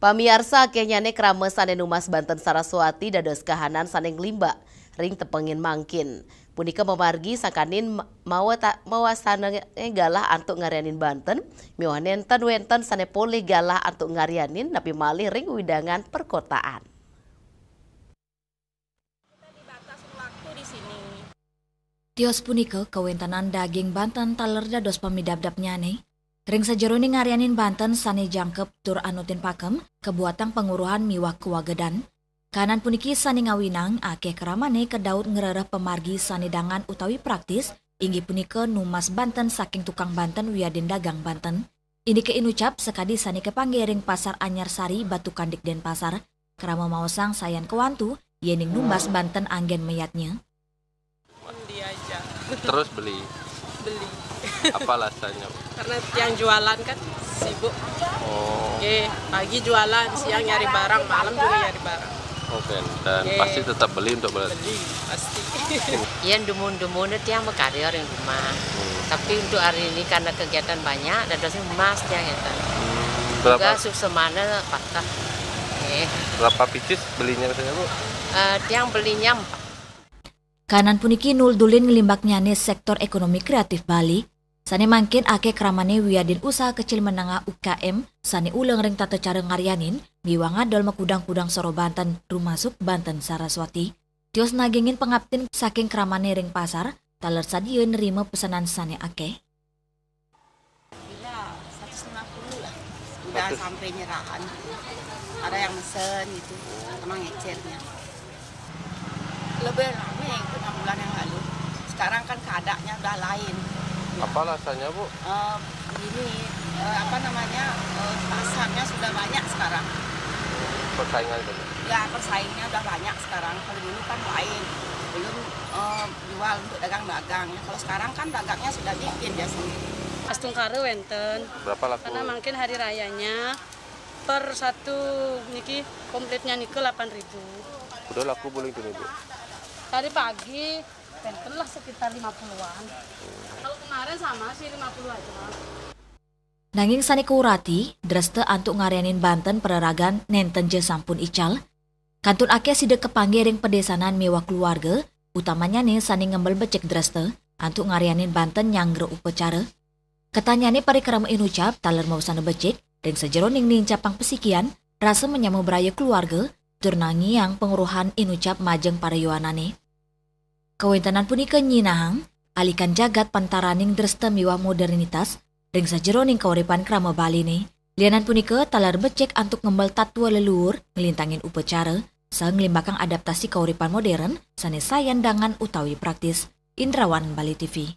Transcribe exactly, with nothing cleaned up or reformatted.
Pamiarsa, akehnyane krama sane numbas banten Saraswati dados kahanan sane nglimbak ring tepengin mangkin. Punika mamargi sakanin ma-, mawata-, mawasanane galah antuk ngaryanin banten, miwah nenten wenten sane polih galah antuk ngaryanin napi malih ring wewidangan perkotaan. Tios punika kawentenan daging banten taler dados pamidabdabnyane. Ring sajeroning ngaryanin banten sane jangkep tur anutin pakem, kabuatang panguruhan miwah kawagedan. Kahanan puniki sane ngawinang akeh kramane kadaut ngrereh pamargi sane dangan utawi praktis, inggih punika numbas banten saking tukang banten wiadin dagang banten. Indike inucap sakadi sane kapanggih ring Pasar Anyar Sari, Batukandik, Denpasar, krama maosang sayan kawantu, yening numbas banten anggen mayadnya. Diajak Terus beli. Beli. Apa alasannya? Karena tiang jualan kan sibuk. Oh. Oke, pagi jualan, siang nyari barang, malam juga nyari barang. Oke, dan Oke. Pasti tetap beli untuk beli. Beli pasti. Yen dumun-dumun tiang makarya ring rumah. Tapi untuk hari ini karena kegiatan banyak, dados emas tiang ngeten. Juga Berapa suksmane patah. Eh, berapa pieces belinya biasanya, Bu? eh, tiang belinya empat. Kahanan puniki nuldulin nglimbaknyane sektor ekonomi kreatif Bali. Sane mangkin akeh kramane wiadin usaha kecil menengah U K M sane uleng ring tata cara ngaryanin miwah ngadol makudang-kudang sorobanten rumasuk banten Saraswati. Tios nagingin pangaptin saking kramane ring pasar, taler sadia nrima pesenan sane akeh. Gila, seratus lima puluh lah. Udah sampai nyerahan. Ada yang mesen gitu, sama ngecernya. Lebih rame itu enam bulan yang lalu. Sekarang kan keadaannya udah lain. Apa alasannya, Bu? Eh, ini eh, apa namanya eh, pasarnya sudah banyak sekarang. Persaingan itu. Ya persaingnya udah banyak sekarang. Kalau dulu kan lain, belum eh, jual untuk dagang-dagang. Ya, kalau sekarang kan dagangnya sudah bikin dia sendiri. Astungkara wenten. Berapa laku? Karena mungkin hari rayanya per satu niki komplitnya nika delapan ribu. Udah laku buling tuh, Bu? Tadi pagi wenten lah sekitar lima puluhan. Kalau kemarin sama sih lima puluh aja. Nanging sane kaurati, dresta antuk ngaryanin banten praragan nenten ja sampun ical. Kantun akeh sida kapanggih ring padesanan miwah keluarga, utamanyane sane ngembel becik dresta antuk ngaryanin banten nyanggra upacara. Katanyane parikrama inucap taler mawasana becik ring sajeroning nincapang pasikian, rasa manyama braya keluarga, tur nangiang pangruhan inucap majeng para yowanane. Kawentenan punika nyinahang alikan jagat pantaraning dresta miwah modernitas ring sajeroning kauripan krama Baline. Lianan punika taler becik antuk ngembel tatwa leluhur, nglintangin upacara, saha nglimbakang adaptasi kauripan modern sane sayan dangan utawi praktis. Indrawan, Bali T V.